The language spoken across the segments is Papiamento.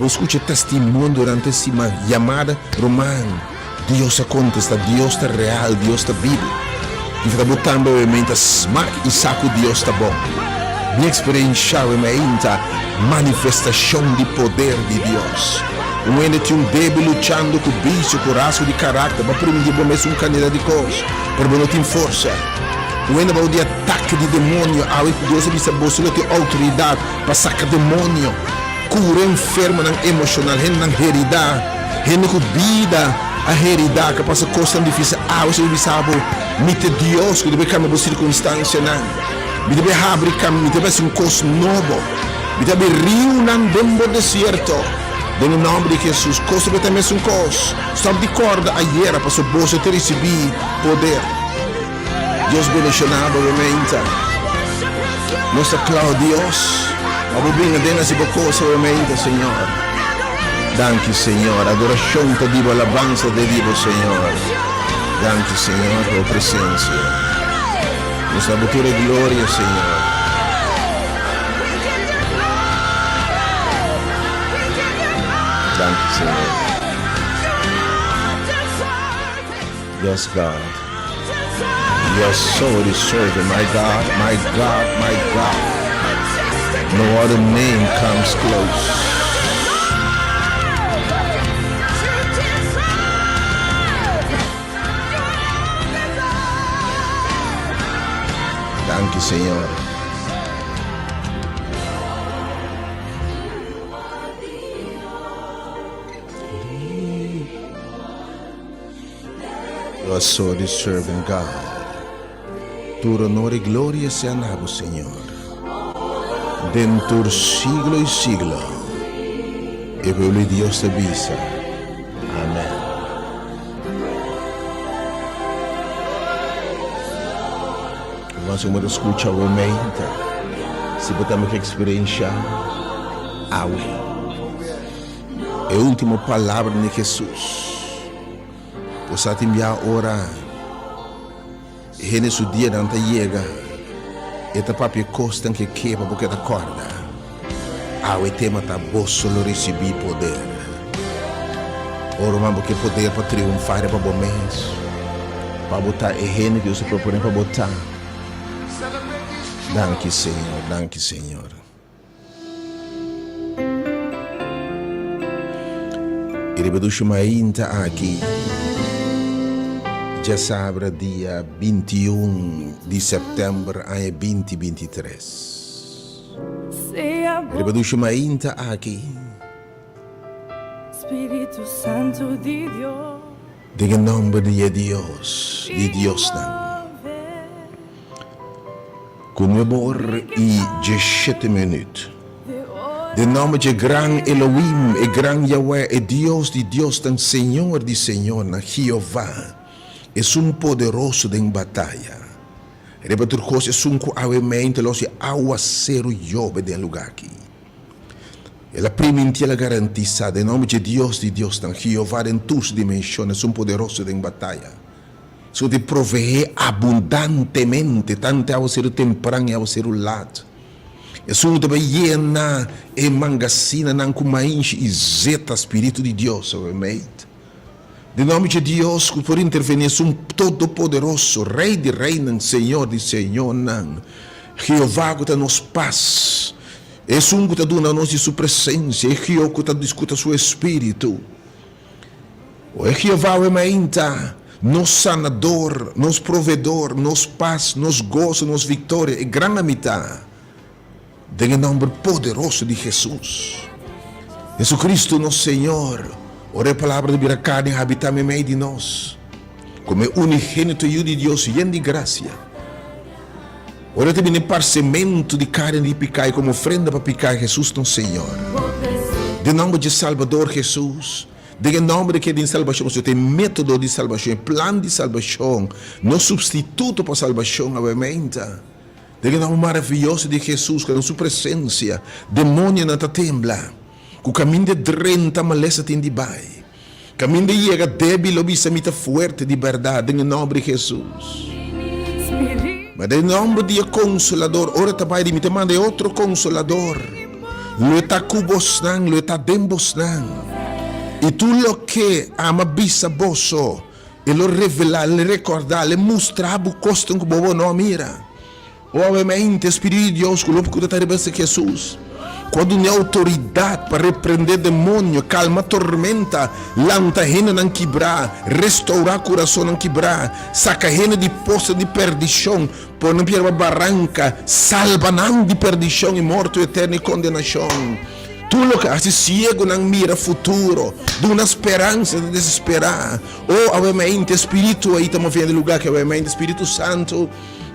Bo skucha testimonio durante siman, yamada, ruman, Dios a kontesta, Dios ta real, Dios ta bibu. I ta bo tambe awe meinta smak i sa ku Dios ta bon. Mi eksperensha awe meinta manifestashon di poder di Dios. Un hende tin un debil luchando ku bisio, ku rasgo di karakter, bo a primindi bo mes un kantidat di kos, pero bo no tin forsa. Un hende bou di atake di demonio, awe ku Dios a bisa boso lo tin outoridat pa saka demonio, kura enfermonan emoshonal, hendenan heridá, hende ku bida a heridá, ku a pasa kosnan difísil, awe Señor bisa bo, Mi ta Dios ku ta bai kambia bo sirkunstansianan. Mi ta bai habri kaminda, mi ta bai hasi un kos nobo. Mi ta habri riunan den bo desierto. Den e nòmber di Hesus, kos ta bai ta mesun kos. Stòp di kòrda ayera, pasobra boso ta risibí poder. Dios bendiciona bo Romeita. Nos ta clau Dios pa bo bin aden haci bo cosa Romeita Señor. Danki Señor. Adoracion ta di bo alabanza ta di bo Señor. Danki Señor pa bo presencia. Nos ta bo tur e gloria Señor. Danki Señor. Yes God. You are so deserving, my God, my God, my God. No other name comes close. Thank you, Señor. You are so deserving God. Tur honor y gloria sea na bo Señor. Den tur siglo y siglo. E pueblo di Dios ta bisa, Amen. Mas bo ta scucha awe meinta, si bo tambe ke experiencia awe. E ultimo palabra di Jesus. Bo sa tin bia ora hende su dianan ta yega, e ta papia kosnan ke ke pa bo keda kòrda. Awe tema ta boso lo risibí poder. Ora ruman bo ke poder pa triunfá riba bo mes, pa bo ta e hende ku Dios a proponé pa bo ta. Danki Señor, danki Señor. E riba dushi mainta aki, djasabra dia 21 di sèptèmber aña 2023. Riba dushi mainta aki, den e nòmber di e Dios di diosnan. Ku nuebe or i djeshete minüt. Den nòmber dje gran Elohim, e gran Yahweh, e Dios di diosnan, Señor di señornan, Jehová, Esun poderoso den bataya. Riba tur kos Esun ku awe meinte los e awaseru yobe den lugá aki. El a primintí, el a garantisá, den nòmber dje Dios di diosnan, Jehová den tur su dimenshon, Esun poderoso den bataya. Su di proveé abundantemente, tantu e awaseru tempran i awaseru lat. Esun ku ta bai yena e mangasinanan ku mainshi i zeta, Spiritu di Dios, obviamente. Den nòmber dje Dios ku por intervení, esun Todopoderoso, Rei di reinan, Señor di señornan, Jehová ku ta nos pas, esun ku ta duna nos di su presensia, e Jehová ku ta diskuta su Espíritu. O e Jehová awe mainta, nos Sanador, nos Proveedor, nos pas, nos goso, nos viktoria, e gran Amitá, den e nòmber poderoso di Hesus. Jesucristo nos Señor, ora e Palabra ta bira karni habitá meimei di nos, komo e unigénito Yu di Dios yen di grasia. Ora ta bini e parsementu di karni di piká i komo ofrenda pa piká, Hesus nos Señor. Den nòmber dje Salbador Hesus, den e nòmber di ke den salbashon, pasobra ta e método di salbashon, e plan di salbashon, nos supstituto pa salbashon awe meinta. Den e nòmber maravioso di Hesus, ku den su presensia demonionan ta tembla, ku kaminda e drenta malesa tin di bai. Kaminda yega débil lo bisa mi ta fuerte di bèrdat den e nòmber di Hesus. Ma den nòmber di e Konsolador, ora ta bai di mi ta manda e otro Konsolador. Lo e ta ku bosnan, lo e ta den bosnan. I tur loke Ami a bisa boso, e lo revelá, lo rekordá, lo mustra bo kosnan ku bo bo no a mira. Obviamente, Spiritu di Dios ku lo ku ta riba Hesus, ku a dun'é outoridat pa reprendé demonio, kalma tormenta, lanta hendenan kibrá, restourá kurasonnan kibrá, saka hende di posa di perdishon, pone nan pia riba baranka, salba nan di perdishon i morto eterno i kondenashon. Tur loke hasi siegunan mira futuro, duna speransa na desesperá. O, awemente, Spiritu ei ta moviendo e lugá aki, awemente, Spiritu Santu.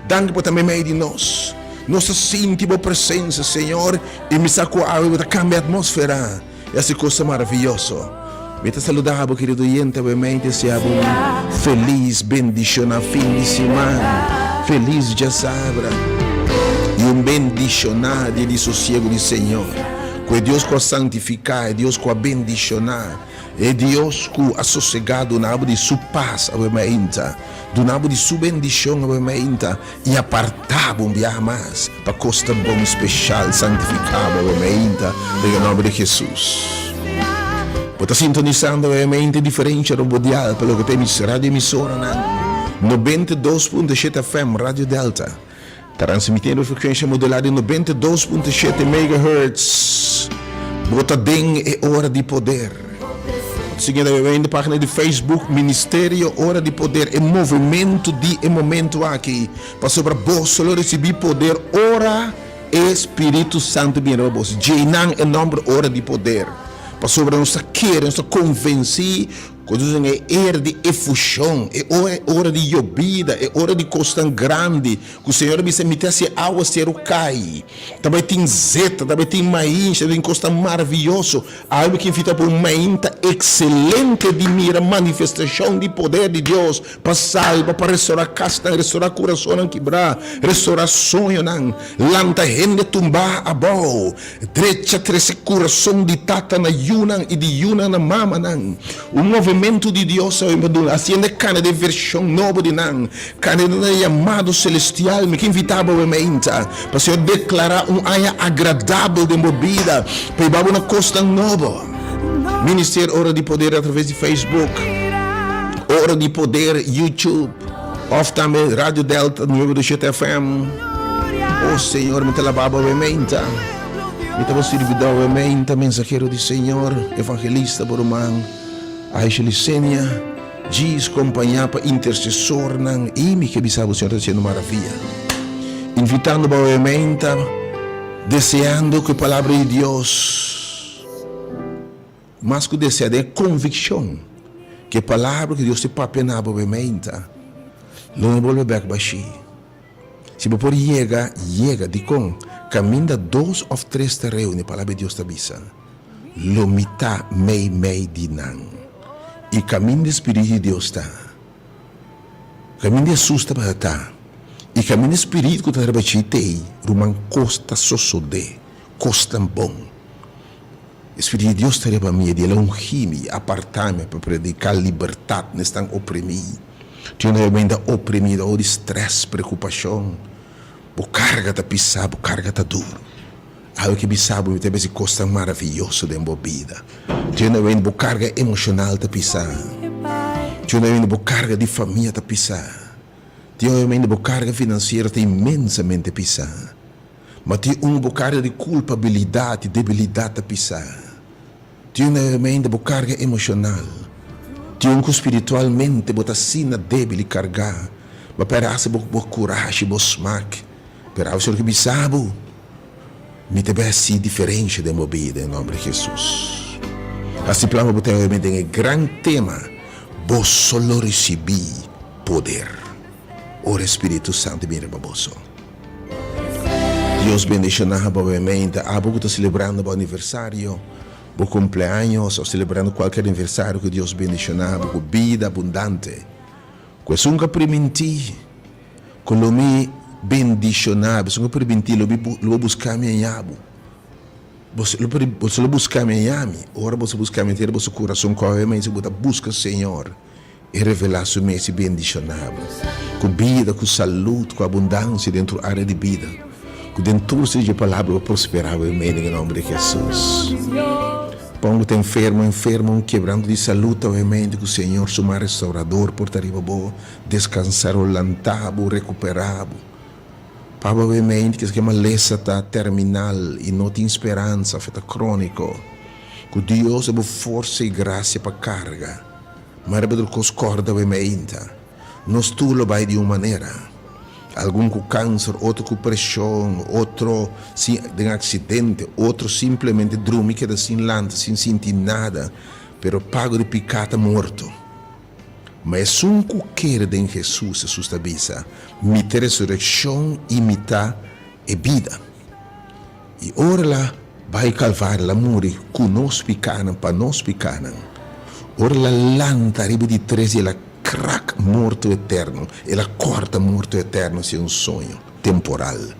Danki pa ta meimei di nos. Nos ta sinti bo presensia, Señor, i mi sa ku awe bo ta kambia atmósfera i hasi kosa maravioso. Mi ta saluda bo, kerido oyente, awe mei desea bo un felis, bendishoná fin di siman, felis djasabra i un bendishoná dia di sosiegu di Señor. Ku e Dios ku a santifiká, e Dios ku a bendishoná, E Dios ku a sosegá duna bo di Su pas awe mainta, duna bo di Su bendishon awe mainta i apartá bo un biaha mas pa kos ta bon speshal santifiká bo awe mainta den e nòmber di Hesus. Bo ta sintonisando awe mainta e diferensha rònt bo dial pa loke ta e radio emisoranan 92.7 FM Radio Delta Ta transmitiendo frekuensha modulá di 92.7 megahertz. Bo ta den e Ora di Poder. Siguiendo awe den página di Facebook Ministerio Ora di Poder, e movementu di e momentu aki, pasobra boso lo risibí poder ora e Spiritu Santu bini riba boso. Djeinan e nòmber Ora di Poder, pasobra nos ta kere, nos ta konvensí Ku nos den e era di efushon, e ora di yobida, e ora di kosnan grandi, ku Señor a bisa, Mi ta hasi e awaseru kai. Ta bai tin zeta, ta bai tin mainshi, ta bai tin kosnan maravioso. Awe mi ke invita bo un mainta ekselente di mira manifestashon di poder di Dios pa salba, pa restorá kasnan, restorá kurasonnan kibrá, restorá soñonan, lanta hende tumbá abou. Drecha trese kurason di tata na yunan i di yunan na mamanan. Un movementu di Dios a bin pa duna, hasiendo e kana den vershon nobo di nan, kana den nan yamado selestial. Mi ke invitá bo awe mainta pa Señor deklará un aña agradabel den bo bida, pa hiba bo na kosnan nobo. Minister Ora di Poder atraves di Facebook, Ora di Poder YouTube, òf tambe Radio Delta nuebe dos shete FM. Oh Señor, mi ta laba bo awe mainta. Mi ta bo sirbidor awe mainta, mensahero di Señor, evangelista bo ruman Aisha Licenia, djis kompañá pa intersesornan i mi ke bisa bo Señor ta hasiendo maravia. Invitando bo awe mainta, deseando ku e palabra di Dios Mas ku desea den e konvikshon ku e palabra ku Dios te papia na bo awe mainta lo no bolbe bèk bashí. Si bo por yega, yega. Dikon? Kaminda dos òf tres ta reuni, Palabra di Dios ta bisa, lo mi ta meimei di nan. I kaminda e Spiritu di Dios ta, kaminda Hesus tabata ta, i kaminda e Spiritu ku ta riba dje t'ei, ruman, kos ta sosodé, kosnan bon. E Spiritu di Dios ta riba mi, i el a ungí mi i apartá mi pa prediká libertat na esnan oprimí. Tin un hende oprimí dor di strès, preokupashon. Bo karga ta pisá, bo karga ta duru. Awe ke bisa bo, mi ta besi kosnan maravioso den bo bida. Tin un hende bo karga emoshonal ta pisá. Tin un hende bo karga di famia ta pisá. Tin un hende bo karga finansiero ta inmensamente pisá. Ma tin un bo karga di kulpabilidat i debilidat ta pisá. Tin un hermenda bo karga emoshonal. Tin un ku spiritualmente bo ta asina debil i kargá, bo pèrdè hasta bo bo kurashi, bo smak. Pero awe Señor ke bisa bo, Mi ta bai hasi diferensha den bo bida den nòmber di Hesus. Hasi plan pa bo ten awe den e gran tema, Boso lo risibí poder ora e Spiritu Santu bin riba boso. Dios bendiciona bo obviamente abo cu ta celebrando bo aniversario, bo cumpleaños of celebrando cualkier aniversario cu Dios bendiciona bo cu bida abundante. Cu esun cu a priminti cu lo mi bendiciona bo, esun cu a priminti lo mi lo bo busca mi aña bo. Boso lo boso lo busca mi aña mi. Ora boso busca mi entero boso curason cu obviamente bo ta busca Señor. E revelá su mes i bendishoná bo ku bida, ku salud, ku abundansia den tur área di bida. Ku den tur si dje palabra bo prosperá bo mei den e nomber di Hesus. Pa un ku ta enfermo, enfermo, un kebranto di salud ta obviamente ku Señor su man restaurador por ta riba bo, deskansá bo, lantá bo, rekuperá bo. Pa bo obviamente kiska e malesa ta terminal i no tin speransa of e ta króniko, ku Dios da bo forsa i grasia pa karga. Ma riba tur kos kòrda obviamente. Nos tur lo bai di un manera. Algun ku kanser, otro ku preshon, otro sin den aksidente, otro simplemente drumi keda sin lanta, sin sinti nada. Pero pago di piká ta morto. Ma esun ku kere den Hesus, Hesus ta bisa, Mi ta e resurekshon i mi ta e bida. I ora el a bai Kalvario, el a muri ku nos pikánan, pa nos pikánan. Ora el a lanta riba di tres dia, el a krak morto eterno, el a kòrta morto eterno si un soño temporal.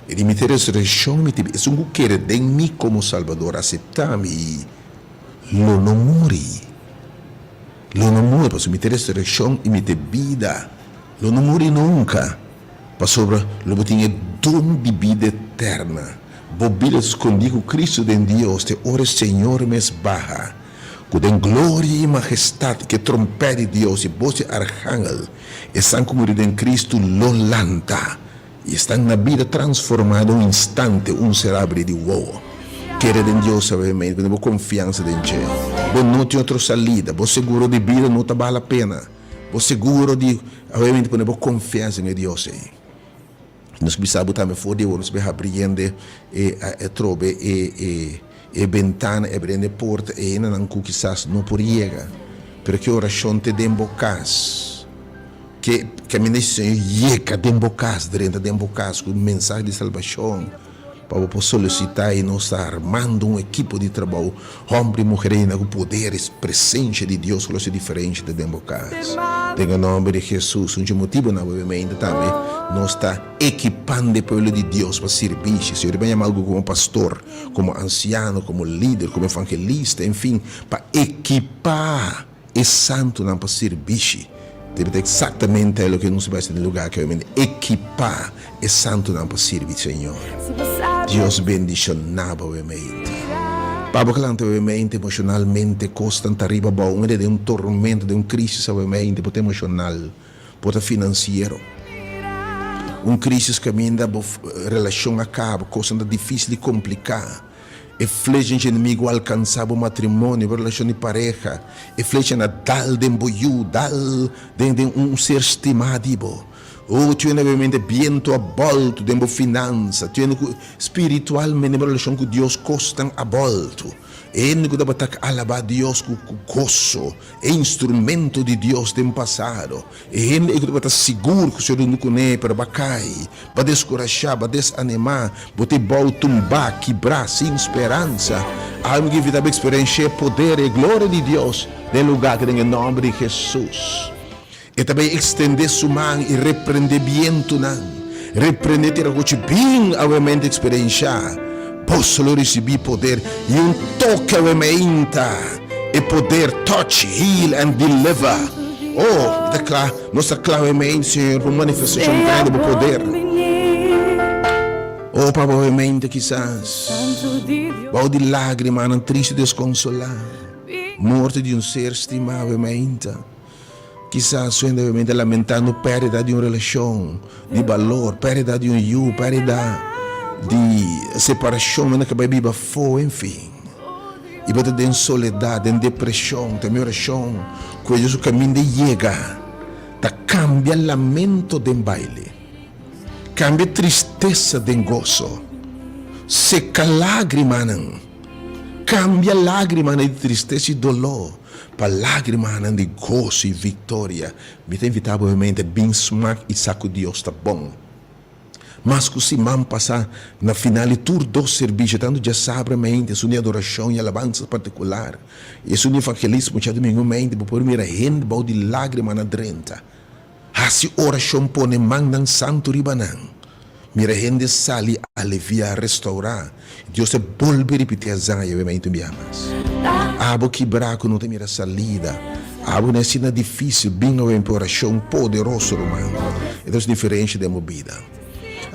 E di, Mi ta e resurekshon, mi ta e bida. Esun ku kere den mi komo Salbador, aseptá mi i lo no muri. Lo no muri, pasobra mi ta e resurekshon i mi ta e bida. Lo no muri nunka. Pasobra lo bo tin e don di bida eterna. Bo bida skondí ku Cristo den Dios te ora e Señor mes baha, ku den gloria i magestat ku e trompèt di Dios i bos di arhangel, esnan ku muri den Cristo lo lanta, i esnan na bida transformá den un instante, un ser abrí di wowo. Kere den Dios sabiamente, pone bo konfiansa den dje. Bo no tin otro salida, bo seguro di bida no ta bal la pena. Bo seguro di obviamente pone bo confianza den e Dios ey. Nos bisa bo tambe for di awor nos bay habriendo e atrobe e e e bentana, abriendo e porta e hendenan cu kisas no por yega. Pero ki oracion te den bo cas. Ke caminda di Señor yega den bo cas, drenta den bo cas cu mensahe di salbacion. Pa bo por solicita y nos ta armando un ekipo di trabou, homber y muher yena cu poder y presencia di Dios cu lo haci diferencia ta den bo cas. Den e nomber di Jesus, un dje motibonan obviamente tambe nos ta ekipando e pueblo di Dios pa sirbishi. Señor ta yama algu como pastor, como anciano, como lider, como evangelista, en fin, pa ekipa. E santunan pa sirbishi debe ta eksaktamente loke nos bai hasi den lugá aki obviamente, ekipá e santunan pa sirbi Señor. Dios bendishoná bo obviamente. Pa bo kalanta obviamente emoshonalmente kosnan ta riba abou, un hende den un tormento, den un krisis obviamente bo ta emoshonal, bo ta finansiero. Un krisis kaminda bo relashon a kaba, kosnan ta difisil i kompliká. E flecha dje enemigu a alkansá bo matrimonio, bo relashon di pareha. E flecha na dal den bo yu, dal den den un ser stimá di bo. O tin obviamente bientu a bòltu den bo finansa, tin ku spiritualmente den bo relashon ku Dios kosnan a bòltu. E hende ku tabata alabá Dios ku goso, e instrumento di Dios den pasado. E hende ei ku tabata sigur ku Señor dundu kuné, pero b'a kai, b'a deskurashá, b'a desanimá, bo ta e bou tumbá, kibrá, sin speransa. Awe mi ke invitá bo eksperenshá e poder, e gloria di Dios den e lugá aki den e nòmber di Hesus. E ta bai ekstendé su man i reprendé bientunan, reprendé tera ku chi bin awe mente eksperenshá. Boso lo risibí poder i un toke awe meinta. E poder touch, heal and deliver. Oh, mi ta kla, nos ta kla awe meinta, Señor, pa un manifestashon grandi di bo poder. Oh, Papa, awe meinta kisas bou di lágrimanan tristu i deskonsolá, morto di un ser stimá awe meinta. Kisas su hende obviamente lamentando pèrdida di un relashon di balor, pèrdida di un yu, pèrdida di separashon, hende ke bai biba afó, enfin. I bo ta den soledat, den depreshon, ta mi orashon ku e Dios ku kaminda yega ta kambia lamento den baile, kambia tristesa den goso, seka lágrimanan, kambia lágrimanan di tristesa i doló. Pa lágrimanan di goso i viktoria. Mi ta invitá bo obviamente bin smak i sa ku Dios ta bon. Mas ku siman pasá, na final di tur dos servisio, tantu djasabra mente, esun di adorashon i alabansa partikular, i esun di evangelismo djadumingu mente, bo por mira hende bou di lágrimanan drenta. Hasi orashon pone mannan santu riba nan. Mira hende sali alivia, restaurá. Dios ta bolbe ripití Isaiah e meintu un bia mas. Abo kibrá ku no ta mira salida, abo na asina difísil, bin awe pa orashon poderoso, ruman. E ta haci diferensha den bo bida.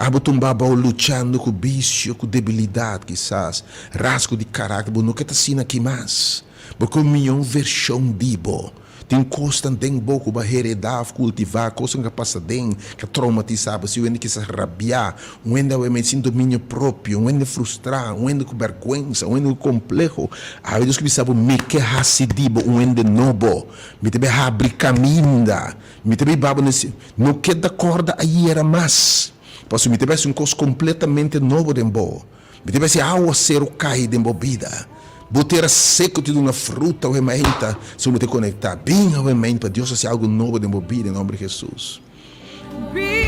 Abo tumba abou luchando ku bisio, ku debilidat kisas, rasgo di karakter, bo no ke ta asina aki mas. Bo ke un mihó vershon di bo. Tin kosnan den bo ku bo a heredá òf kultivá, kosnan ku a pasa den, ku a troumatisá bo. Si un hende kisas rabiá, un hende awe mei sin dominio propio, un hende frustrá, un hende ku bèrgwensa, un hende ku kompleho, awe Dios ke bisa bo, Mi ke hasi di bo un hende nobo. Mi ta bai habri kaminda. Mi ta biba bo nesi. No keda kòrda ayera mas, pasobra mi ta bai hasi un kos kompletamente nobo den bo. Mi ta bai hasi awaseru kai den bo bida. Bo tera seku ta duna fruta awe mainta si bo ta konektá. Bin awe mainta pa Dios hasi algu nobo den bo bida den nòmber di Hesus.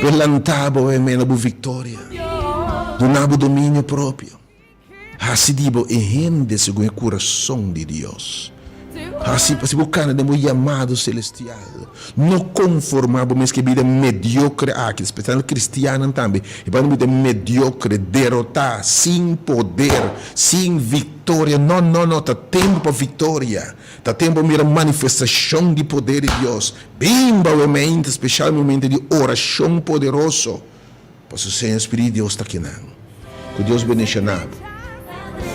Bo lanta bo awe mainta na bo viktoria. Duna bo dominio propio. Hasi di bo e hende segun e kurason di Dios. Hasi pa si bo kana den bo yamado selestial. No konformá bo mes ku e bida mediokre aki, spesialmente kristiannan tambe, e por un bida mediokre, derotá, sin poder, sin viktoria. No, no, no, ta tempu pa viktoria. Ta tempu pa mira manifestashon di poder di Dios. Bin bou e mente, spesial momento di orashon poderoso. Pasobra Señor Spiritu di Dios ta kinan. Ku Dios bendishoná bo.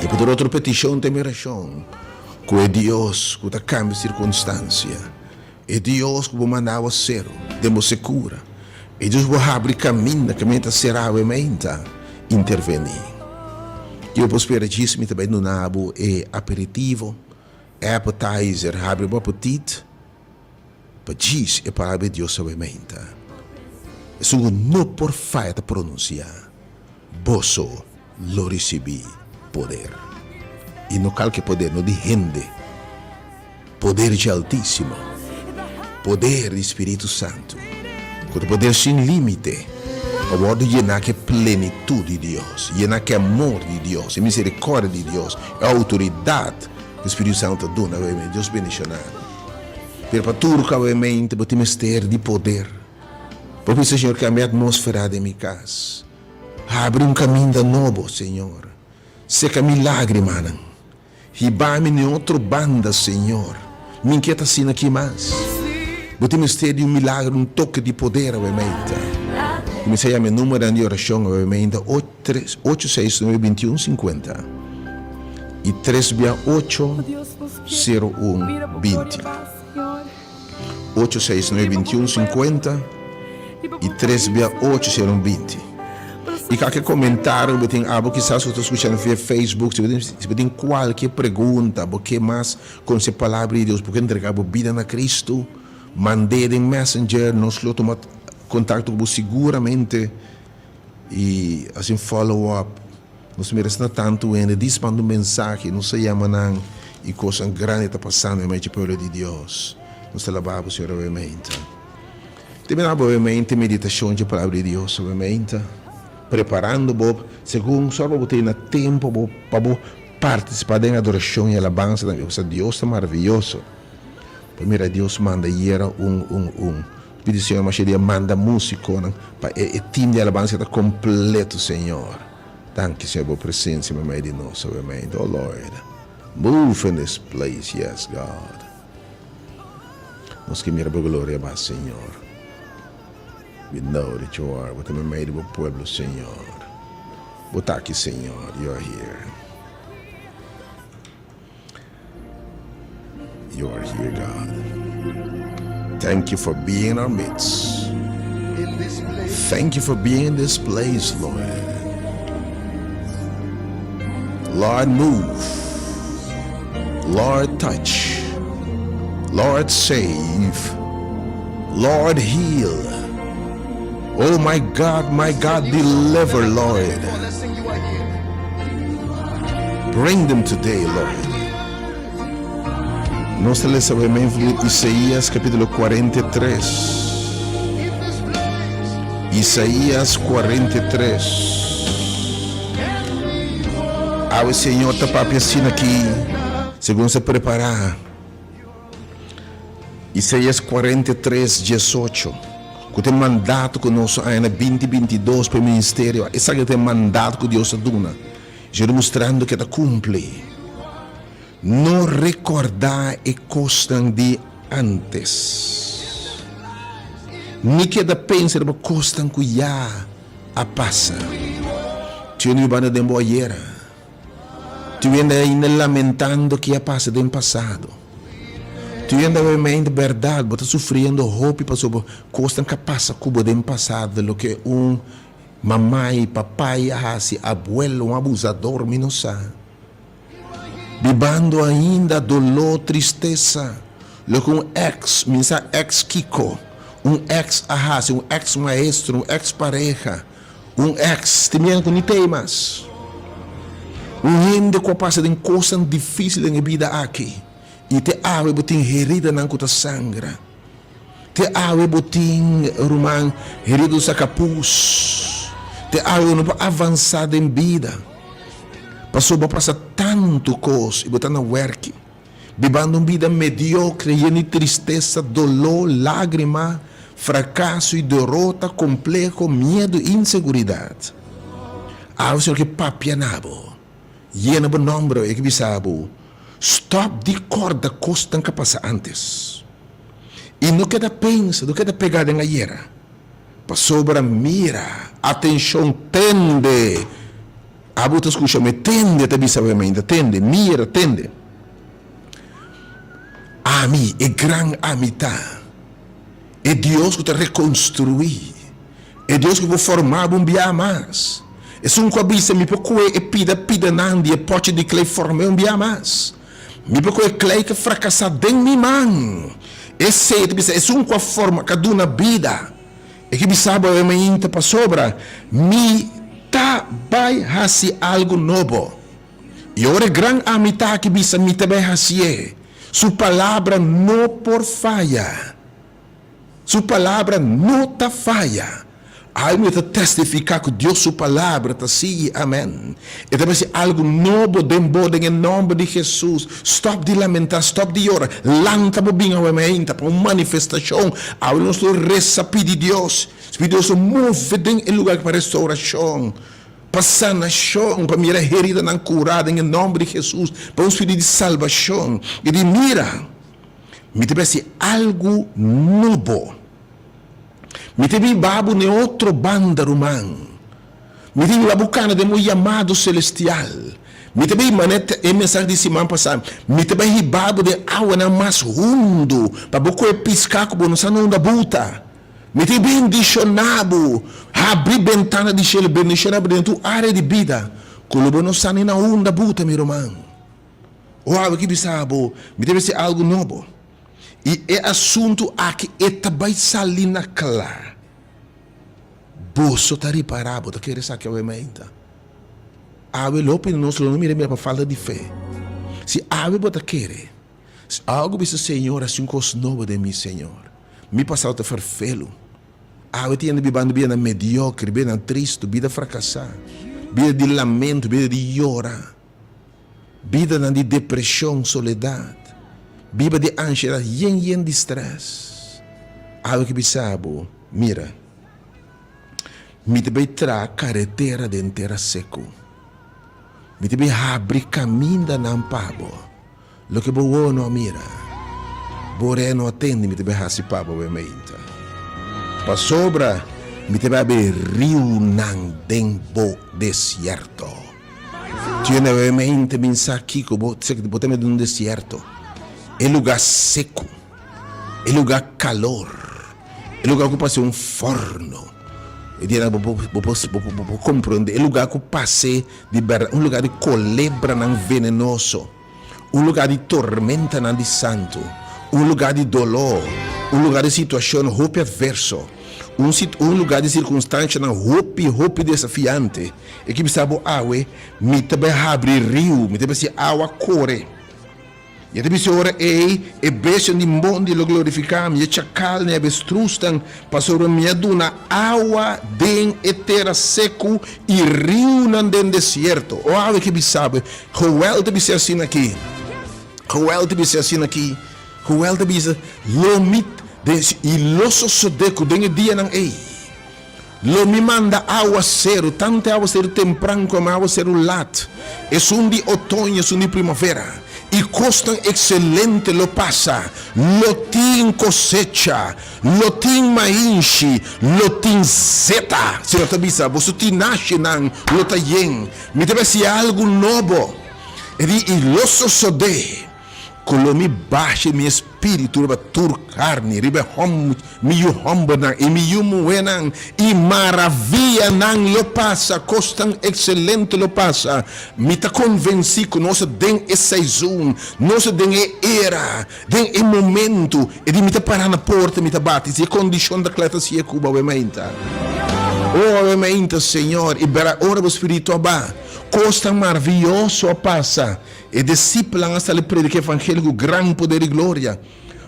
I pa tur otro petishon ta mi orashon, ku e Dios ku ta kambia sirkunstansia, e Dios ku bo manda awa seru den bo sekura, e Dios ku bo habri kaminda kaminda ta será awe meinta, intervení. Ki bo por spera djis mi ta bai duna bo e aperitivo, appetizer, habri bo apetit. Pa djis e palabra di Dios awe meinta, esun ku no por faya ta pronunsiá, Boso lo risibí poder. I no kalke poder, no di hende, poder dje Altísimo, poder di Spiritu Santu, ku ta poder sin límite, pa wòrdu yená ku e plenitut di Dios, yená ku e amor di Dios, e miserikòrdia di Dios, e outoridat ku Spiritu Santu ta duna awe meinta. Dios bendishoná bo. Pero pa tur kawemente bo tin mester di poder. Bo bisa, Señor, kambia atmósfera den mi kas. Habri un kaminda nobo, Señor. Seka mi lágrimanan. Hiba mi n'e otro banda, Señor. Mi n'ke ta asina aki mas. Bo tin mester di un milagro, un toke di poder awemente. Kuminsá yama e númeronan di orashon awemente, ocho seis nuebe bintiun sinkuenta i tres bia ocho. Sero un 20. Ocho seis nuebe 21 50 i tres bia ocho sero un 20. I kake komentario bo tin abo kisas ku ta skuchando via Facebook si bo tin si bo tin kualke pregunta bo ke mas konosé palabra di Dios bo ke entrega bo bida na Kristu mand'é den messenger nos lo tuma kontakto ku bo siguramente i hasi un follow up. Nos mira asina tantu hende dis manda un mensahe, nos ta yama nan i kosnan grandi ta pasando den medio dje pueblo di Dios. Nos ta laba bo, Señor, awe-meinta. Termina bo awe-meinta e meditashon dje Palabra di Dios awe-meinta, preparando bo segun sòrg pa bo tene tempu bo pa bo partisipá den adorashon i alabansa tambe, pasobra Dios ta maravioso. Bo mira Dios manda yera un un un. Pidi Señor masha dia manda musiconan pa e e team di alabansa ta completo Señor. Danki Señor bo presencia memey di nos awe oh Lord move in this place yes God. Nos ke mira bo gloria mas Señor. We know that you are bo ta memey di bo pueblo Señor. Bo ta aki Señor you are here. You are here, God. Thank you for being in our midst. Thank you for being in this place, Lord. Lord, move. Lord, touch. Lord, save. Lord, heal. Oh, my God, my God, deliver, Lord. Bring them today, Lord. Nos ta lesa obviamente Isaías capítulo 43. Isaías 43. Awe Señor ta papia asina aki, segun se prepara. Isaías 43, 18, ku ta e mandato ku nos a haña na 2022 pa e ministerio. Esaki ta e mandato ku Dios a duna. Señor ta mustrando ku e ta kumpli. No rekordá e kosnan di ántes, ni keda pensa riba kosnan ku ya. a pasa. Tin hende bibando den bo ayera. Tin hende ainda lamentando ki a pasa den pasado. Tin hende awe mente berdad bo ta sufriendo hopi pasobra kosnan ka pasa ku bo den pasado loke un mamai, papai a hasi, abuelo, un abusador, mi no sa. Bibando ainda doló, tristesa, loke un ex, mi sa ex kiko, un ex a hasi, un ex maestro, un ex pareha, un ex, tin bien ku ni t'ei mas. Un hende ku a pasa den kosnan difísil den e bida aki i te awe bo tin heridanan ku ta sangra. Te awe bo tin, ruman, herido sa kapus. Te awe bo no por avansá den bida. Pasobra bo a pasa tantu kos i bo ta na wèrki, bibando un bida mediokre yen di tristesa, doló, lágrima, frakaso i derota, kompleho, miedu i inseguridat. Awe Señor ke papia na bo, yena bo nòmber awe, e ke bisa bo, Stòp di kòrda kosnan ku a pasa ántes. I no keda pensa, no keda pegá den ayera. Pasobra mira, atenshon, tende! Abo ta skucha mi, tende, ta bisa bo ainda, tende, mira, tende. Ami, e gran Ami ta, e Dios ku ta rekonstruí, e Dios ku por forma bo un bia mas, esun ku a bisa mi por kohe e pida pidanan di e pòchi di klei form'é un bia mas. Mi por kohe klei ku a frakasá den mi man. Esei ta bisa esun ku a forma, ku a duna bida. E ke bisa bo awe mainta pasobra mi ta bai hasi algu nobo. I ora e gran Ami ta aki bisa mi ta bai hasié, su palabra no por faya. Su palabra no ta faya. Ai mi ta testifiká ku Dios su palabra ta sí i amèn. E ta mester algu nobo den bo den e nòmber di Hesus. Stòp di lamentá, stòp di yora. Lanta bo bin awe mainta pa un manifestashon. Awe nos lo resa pidi Dios. Spiritu Dios lo move den e lugar pa restourashon, pa sanashon, pa mira heridanan kurá den e nòmber di Hesus, pa un spiritu di salbashon i di mira. Mi ta mester algu nobo. Mi ta biba bo n'e otro banda, ruman. Mi ta yuda bo kana den bo yamado selestial. Mi ta bai manera e mensahe di siman pasá, mi ta bai hiba bo den awanan mas hundu pa bo kohe piská ku bo no sa na unda buta. Mi ta bendishoná bo, habri bentana di shelu, bendishoná bo den tur área di bida ku lo bo no sa ni na unda buta, mi ruman. O awe ki bisa bo, mi ta mester algu nobo. I e asuntu aki e ta bai sali na kla. Boso ta ripará, bo ta kere esaki awe mainta. Awe lopi nos lo no mira mira pa falta di fe. Si awe bo ta kere, si algu bisa Señor hasi un kos nobo den mi Señor. Mi pasado ta ferfelu. Awe tin hende bibando bidanan mediokre, bidanan tristu, bida frakasá, bida di lamento, bida di yora. Bidanan di depresion, soledad, biba di ansiedad, yen yen di stress. Awe ki bisa bo, mira, mi ta bay traha karetera den tera seku. Mi ta bay habri kamindanan pa bo. Loke bo wowo no a mira, bo orea no a tende mi ta bai hasi pa bo awe mainta. Pasobra mi ta bai habri riunan den bo desierto. Tiene awe mainta bin sa kiko bo bo ta mete den un desierto, e luga seku, e luga kalor, e luga ku parse un forno. E dianan bo bo bo por komprende e luga ku parse di bèrdat un luga di kolebranan venenoso. Un lugá di tormentanan di santu, un lugá di doló, un lugá di situashon hopi atverso, un un lugá di sirkunstanshanan hopi, hopi desafiante. E ke bisa bo awe, Mi ta bai habri riu, mi ta bai hasi awa kore. I e ta bisa ora ei, E bestianan di mondi lo glorifiká mi, e chakalnan i avestrusnan, pasobra mi a duna awa den e tera seku i riunan den desierto. O awe ke bisa bo, Joel ta bisa asina aki, Joel ta bisa asina aki, Joel ta bisa, Lo mi, i lo sosodé ku den e dianan ei, lo mi manda awaseru, tantu e awaseru tempran komo e awaseru lat, esun di otoño, esun di primavera. I kosnan ekselente lo pasa, lo tin kosecha, lo tin mainshi, lo tin zeta. Señor ta bisa, boso tinashinan lo ta yen. Mi ta bai hasi algu nobo. E di, i lo sosodé ku lo mi basha mi espíritu riba tur karni, riba e hòm, mi yu hòmbernan i mi yu muhénan, i maravianan lo pasa, kosnan ekselente lo pasa. Mi ta konvensí ku nos ta den e seizon, nos ta den e era, den e momentu. E di mi ta pará na porta, mi ta bati. Si e kondishon ta kla, ta si'e ku bo awe mainta. O awe mainta, Señor, i bera ora bo spiritu a ba. Kosnan maravioso a pasa. E disipelnan a sali prediká e evangelio ku gran poder i gloria.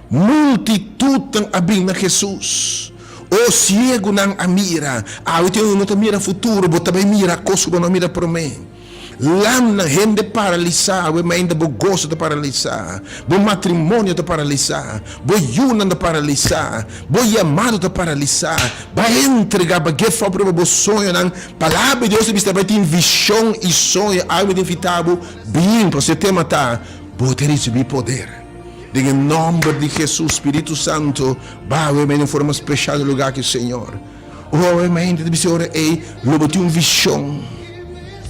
Multitutnan a bin na Hesus. O siegunan a mira. Awe tin un no ta mira futuro, bo ta bai mira kos ku bo no a mira promé. Lamnan, hende paralisá, awe mainta bo goso ta paralisá, bo matrimonio ta paralisá, bo yunan ta paralisá, bo yamado ta paralisá. Bai entregá, bai give up riba bo soñonan. Palabra di Dios ta bisa bai tin vishon i soño. Awe mi ta invitá bo bin, pasobra e tema ta, Bo ta risibí poder. Den e nomber di Jesus, Spiritu Santo, bawe mei den forma special den lugar aki, Señor. Owe mei ta bisa ora ei, lo bo tin un vision.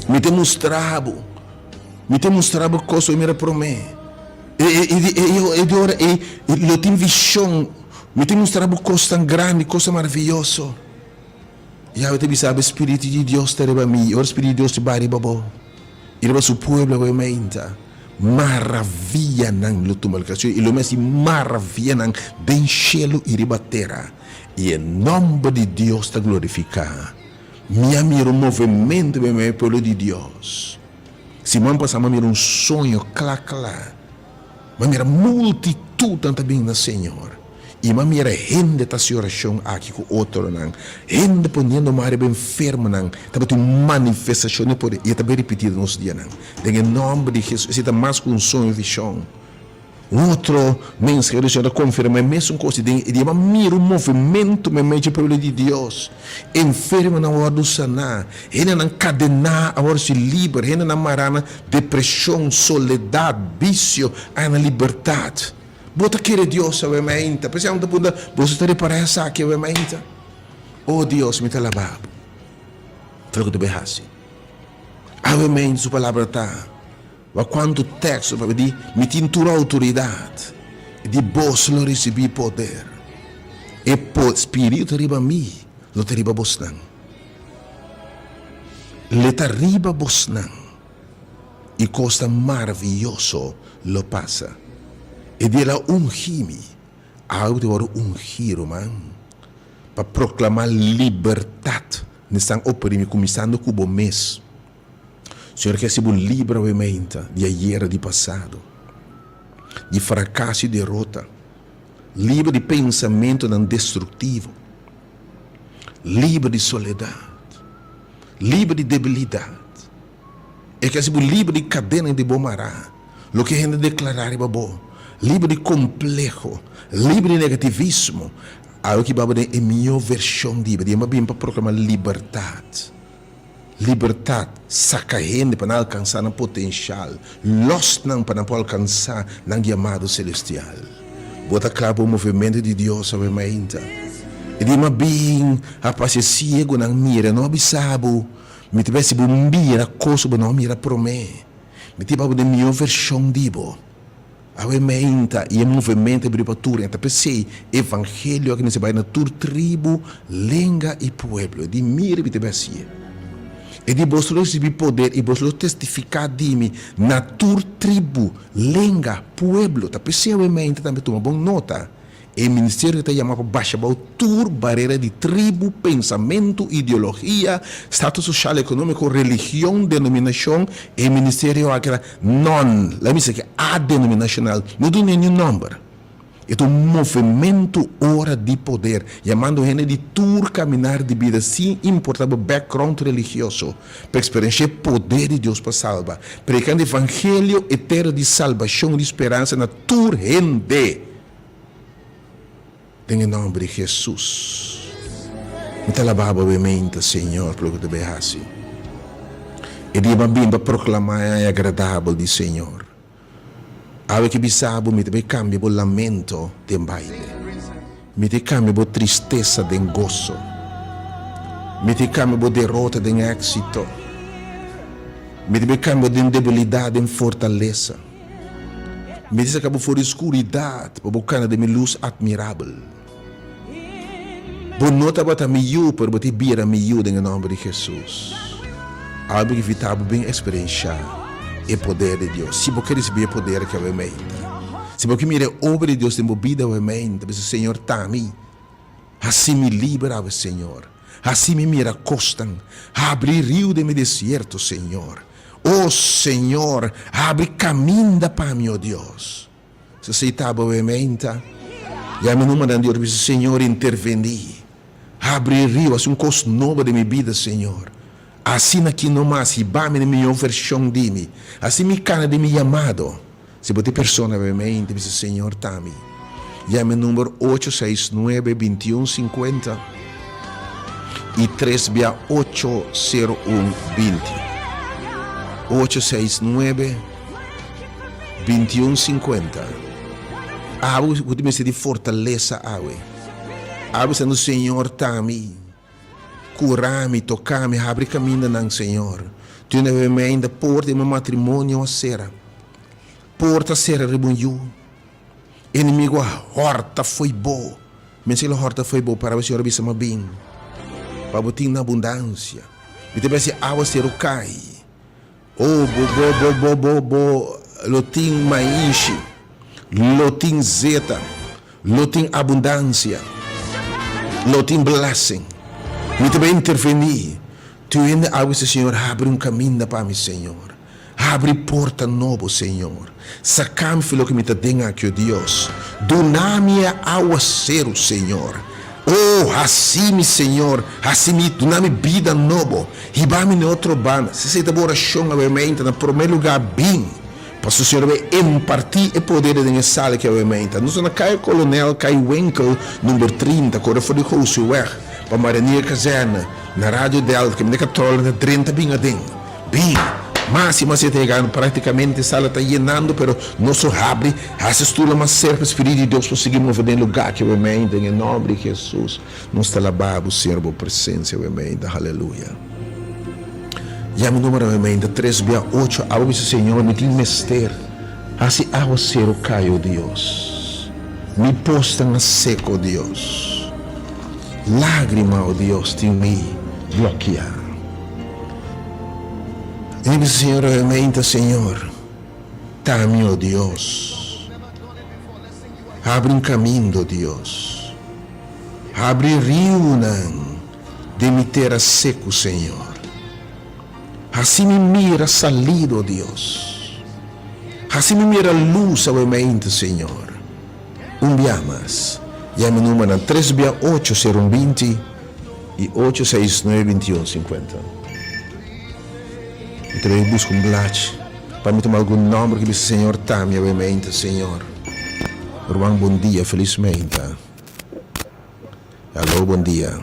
Mi ta mustra bo. Mi ta mustra bo cos bo mira prome. E, e, e, e, e, e di ora ei, lo tin vision. Mi ta mustra bo cosnan grandi, cosnan maravilloso. Yahweh ta bisa bo, Spiritu di Dios ta riba mi, i ora Spiritu di Dios ta bai riba bo, i riba su pueblo awe mainta, maravianan lo tuma lugar. I lo mi hasi maravianan den shelu i riba tera, i e nòmber di Dios ta glorifiká. Mi a mira un movementu meimei e pueblo di Dios. Siman pasá mi a mira un soño kla kla. Mi a mira multitutnan ta bin na Señor, i mi a mira hende ta hasi orashon aki ku otronan, hende poniendo man riba enfermonan. Tabatin un manifestashon di poder, i e ta bai ripití den nos dianan. Den e nòmber di Hesus, esei ta mas ku un soño, vishon. Un otro mensahero di Señor ta konfirmá e mesun kos, i den e dia mi a mira un movementu meimei dje pueblo di Dios. Enfermonan a wòrdu saná, hendenan kadená a wòrdu hasi liber, hendenan mará na depreshon, soledat, bisio, a na libertat. Bo ta kere Dios awe mainta? P'esei amo ta puntra, boso ta repará esaki awe mainta? O Dios, mi ta alabá Bo pa loke bo ta bai hasi. Awe mainta Su palabra ta. Wak kuantu teksto papia di, Mi tin tur outoridat, i di boso lo risibí poder. E Spiritu ta riba mi, lo ta riba bosnan. L'e ta riba bosnan, i kosnan maravioso lo pasa. E di el a ungí mi, awe bo ta wòrdu ungí, ruman, pa proklamá libertat na esnan oprimí, kuminsando ku bo mes. Señor ke hasi bo libra awe meinta di ayera, di pasado, di frakaso i derota, liber di pensamentonan destruktivo, liber di soledat, liber di debilidat. E ke hasi bo liber di kadenanan di bo mará, loke hende deklará riba bo, liber di kompleho, liber di negativismo. Awe ki baba den e mihó vershon di bo, di e bin pa proklamá libertat. Libertat, saka hende pa nan alkansá nan potenshal, lòs nan pa nan por alkansá nan yamado selestial. Bo ta kla pa un movementu di Dios awe mainta? E di ma bin a pasa e siegunan mira, no a bisa bo, Mi ta bai si bo mira kos ku bo no a mira promé. Mi ta hiba bo den mihó vershon di bo. Awe meinta i e movemento a bira pa tur hende. Ta p'esei evangelio a kuminsá bai na tur tribu, lenga i pueblo. E di mira mi ta bai hasié. E di boso lo risibí poder i boso lo testifiká di mi na tur tribu, lenga, pueblo. Ta p'esei awe meinta tambe tuma bon nota. E ministerio ta yama pa basha bou tur barera di tribu, pensamentu, ideologia, status soshal, ekonómiko, religion, denominashon. E ministerio aki ta non, laga mi bisa ki adenominashonal, no duna niun nòmber. E ta un movementu ora di poder, yamando hende di tur kaminar di bida sin importá bo background religioso, pa eksperenshá e poder di Dios pa salba, predikando evangelio eterno di salbashon i di speransa na tur hende. Den e nomber di Jesus. Mi ta alabá bo bemente, Señor, pa loke bo ta bay haci. E dia bo a bin pa proclamá e aña agradabel di Señor. Awe ke bisa bo mi ta bay cambia bo lamento den baile. Mi ta cambia bo tristesa den goso. Mi ta cambia bo derota den exito. Mi ta bay cambia den debilidad den fortalesa. Mi ta saca bo for di scuridad pa bo cana den mi luz admirabel. Bo no tabata mi yu, pero bo ta bira mi yu den e nomber di Jesus. Awe bo invita bo bin experiencia e poder di Dios. Si bo ke ricibi e poder aki awe meinta, si bo ke mira e obra di Dios den bo bida awe meinta, bisa, Señor, ta mi, haci mi liber awe, Señor. Haci mi mira cosnan. Habri riu den mi desierto, Señor. O Señor, habri caminda pa mi, o Dios. Esei ta bo e menta. Yama e numbernan di ora bisa, Señor, intervení. Habri e riu, hasi un kos nobo den mi bida, Señor. Asina aki nomas, hiba mi na e mihó vershon di mi. Hasi mi kana den mi yamado. Si bo ta e persona bo e menta, bisa, Señor, ta mi. Yama e number ocho seis nuebe bintiun sinkuenta i tres bia ocho sero un binti. Ocho seis nuebe. 21 50 Awe ku tin mester di fortalesa awe. Awe bisando Señor ta mi, kura mi, toka mi, habri kamindanan Señor. Tin un bebe ainda porta di mi matrimonio a sera. Porta a sera riba un yu. Enemigo a hòrta fo'i bo. Mester el a hòrta fo'i bo para Señor a bisa mi a bin pa bo tin na abundansia. Mi ta bisa si awa seru kai. Oh, bo, bo, bo, bo, bo, bo lo tin maishi, lo tin zeta, lo tin abundansia, lo tin blessing. Mi ta bay intervení. Tur hende a bisa, Señor, habri un caminda pa mi, Señor. Habri porta nobo, Señor. Saca mi fi loke mi ta den aki, oh Dios. Duna mi e awaceru, Señor. Oh, haci mi, Señor, haci mi, duna mi bida nobo. Hiba mi na e otro banda. Si esei ta bo orashon awe meinta, na promé lugá bin, pasobra Señor a bai impartí e poder den e sala aki awe meinta. Nos ta na Kaya Kolonel Kai Winkel number 30, kore for di Gosiweg pa Marinier Kazerne, na Radio Delta, kaminda katròl ta drenta bin aden. Bin! Mas i mas e ta yegando, práktikamente e sala ta yenando, pero nos lo habri, hasi stula mas serka, Spiritu di Dios por sigui move den e lugá aki awe meinta, den e nòmber di Hesus. Nos ta laba bo, Señor, bo presencia awe meinta. Haleluya. Yama e numero awe meinta, tres bia ocho. Abo bisa, Señor, mi tin mester. Hasi awaseru kai, o Dios. Mi posnan a seko, o Dios. Lagrima, o Dios, tin mi blokia. Mi bisa, Señor, awe meinta, Señor, ta mi, o Dios. Habri un kamindo, Dios. Habri riunan den mi tera seku, Señor. Hasi mi mira salido, Dios. Hasi mi mira lus awe mainta, Señor. Un bia mas. Yama e numernan tres bia ocho sero un binti i ocho seis nuebe binti un sinkuenta. Mi ta bay buska un blachi pa mi tuma algun nomber ki bisa Señor ta mi awe mainta, Señor. Ruman bon dia, felis mainta. Aló, bon dia.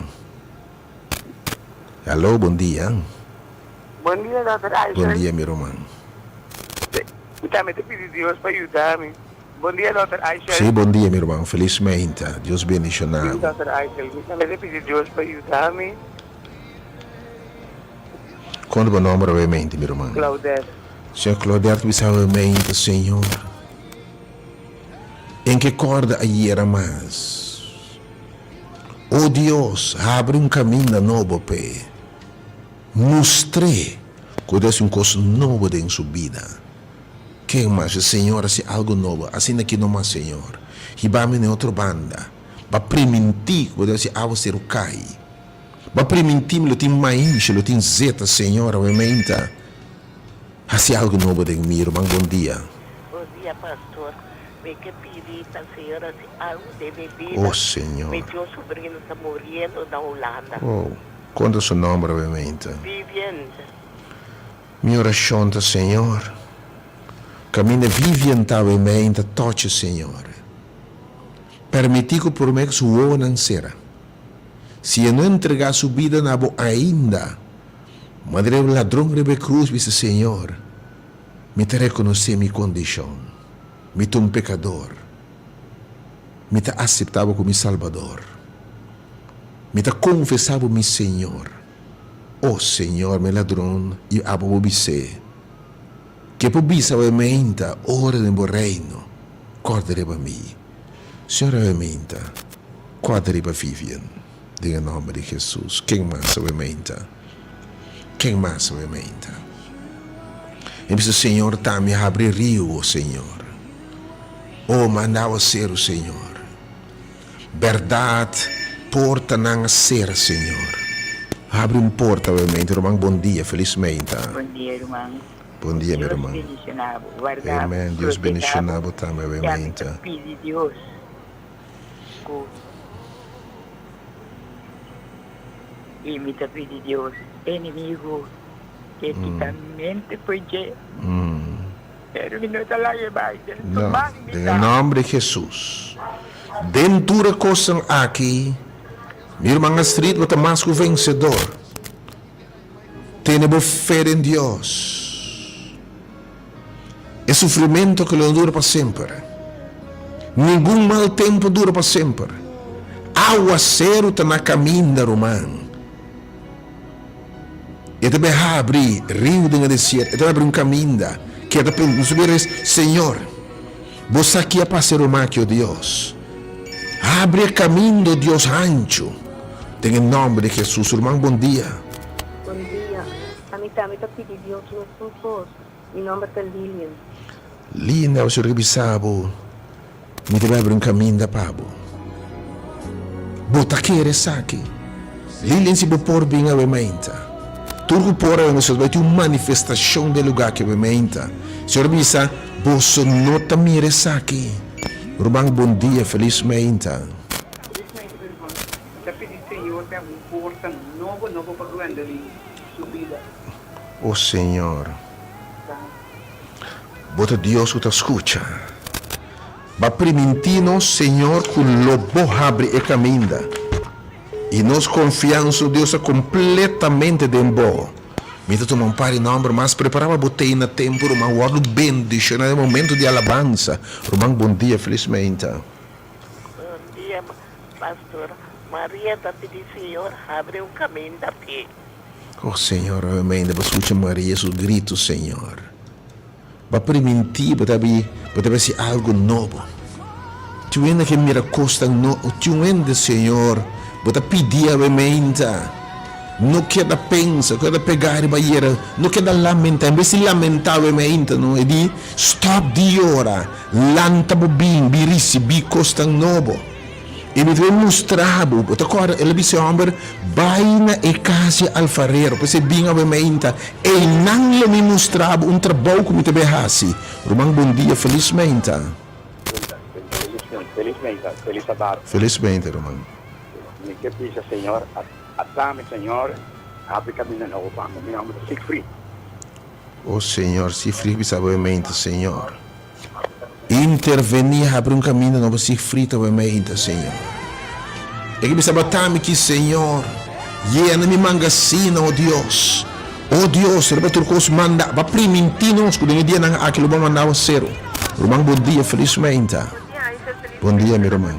Aló, bon dia. Bon dia, Dòkter Aisha. Bon dia, mi ruman. Mi tambe ta pidi Dios pa yuda mi. Bon dia, Dòkter Aisha. Sí, bon dia, mi ruman. Felis meinta. Dios bendiciona bo. Sí, Dòkter Aisha. Mi tambe ta pidi Dios pa yuda mi. Kon ta bo nomber awe meinta, mi ruman? Claudette. Señor Claudette bisa awe meinta, Señor. En ke kòrda ayera mas. O Dios, habri un kaminda nobo p'e. Mustr'é ku ta hasi un kos nobo den su bida. Ken mas? E Señor hasi algu nobo. Asina ki nomas, Señor. Hiba mi na e otro banda. Bo a primintí ku bo ta hasi awaseru kai. Bo a primintí mi lo tin maishi, lo tin zeta, Señor, awe meinta. Hasi algu nobo den mi, ruman. Bon dia. Bon dia pastor, mi ke pidi pa Señor hasi algu den mi bida. Oh Señor. Mi tio sobrino ta muriendo na Hulanda. Oh, konta su nomber obviamente. Vivian. Mi orashon ta Señor, kaminda Vivian ta obviamente tochi Señor. Permiti ku prome ku su wowonan sera. Si e no entrega su bida na bo ainda, manera e ladron riba e krus bisa Señor, mi ta rekonosé mi kondishon. Mi ta un pekador. Mi ta aseptá bo komo mi Salbador. Mi ta konfesá bo mi Señor. O Señor, mi ladron i abo bo bis'é. Ke por bisa bo e meinta ora den bo reino, kòrda riba mi. Señor awe meinta, kòrda riba Vivian, den e nòmber di Jesus. Ken mas awe meinta? Ken mas awe meinta? E bisa, Señor, ta mi habri riu, o Señor. O manda awaseru, Señor. Bèrdat, portanan a sera, Señor. Habri un porta awe meinta, ruman. Bon dia, felis meinta. Bon dia, ruman. Bon dia, mi Dios ruman. bendiciona bo, warda bo, Amen. Dios protega bendiciona bo. bo tambe awe Ya mi ta meinta. pidi Dios cu y mi ta pidi Dios enemigo ke kita mente fo'i dje. Pero mi no ta laga bai den su No, man mi den e ta. nomber di Hesus. Den tur e kosnan aki, mi ruman Astrid, bo ta mas ku vensedor. Tene bo fe den Dios. E sufrimentu aki lo no dura pa semper. Ningun mal tempu dura pa semper. Awaseru ta na kaminda, ruman. E ta bai habri riu den e desierto, e ta bai habri un kaminda. Keda pensa, nos ta res, Señor, Bo sa ki a pasa e ruma aki, o Dios. Habri e kaminda, o Dios hanchu, den e nòmber di Hesus. Ruman, bon dia. Bon dia. Ami tambe ta pidi Dios mesun kos. Mi nòmber ta Lilian. Linda, bo Señor ke bisa bo, Mi ta bai abri un kaminda pa bo. Bo ta kere esaki? Lilian, si bo por bin awe mainta. Tur ku por awe nos bai tin un manifestashon den lugá aki awe mainta. Señor a bisa, Boso no ta mira esaki. Ruman, bon dia, felis mainta. Felis mainta, mi ruman. Mi ta pidi Señor pa e abri un porta nobo nobo pa Gwendolyn su bida. O Señor, Bo ta Dios ku ta skucha. Bo a primintí nos, Señor, ku lo Bo habri e kaminda. I nos konfiansa, o Dios, ta kompletamente den Bo. Mi ta tuma un par di nòmber mas. Prepará pa bo tei na tempu, ruman. Wòrdu bendishoná den momentu di alabansa. Ruman, bon dia. Felis meinta. Bon dia, Pastor. Maria ta pidi Señor habri un kaminda p'e. Oh Señor, awe mainda bo skucha Maria su gritu, Señor. Bo a primintí bo ta bi, bo ta bi hasi algu nobo. Tin un hende ke mira kosnan no, tin un hende, Señor, bo ta pidi awe mainta. No keda pensa, no keda pegá riba ayera, no keda lamentá. En bes di lamentá awe mainta, no, e di, stòp di yora, lanta bo bin, bin risibí kosnan nobo. I mi ta bin mustra bo, bo ta kòrda el a bisa e hòmber, Bai na e kas di e alfarero, p'esei bin awe meinta, einan lo mi mustra bo un trabou ku mi ta bin hasi. Ruman, bon dia, felis meinta. Felis meinta, felis sabat. Felis meinta, ruman. Mi ke bisa Señor, ata mi Señor, habri kaminda nobo pa mi. Mi nòmber ta Siegfried. O Señor, Siegfried bisa bo e meinta, Señor. Intervení, habri un kaminda nobo Siegfried ta bai meinta, Señor. E ke bisa bata mi ki, Señor, yena mi mangasina, o Dios. O Dios, riba tur kos manda, ba primintí nos ku den e dianan aki lo bo manda awaseru. Ruman, bon dia, felis meinta. Bon dia, mi ruman.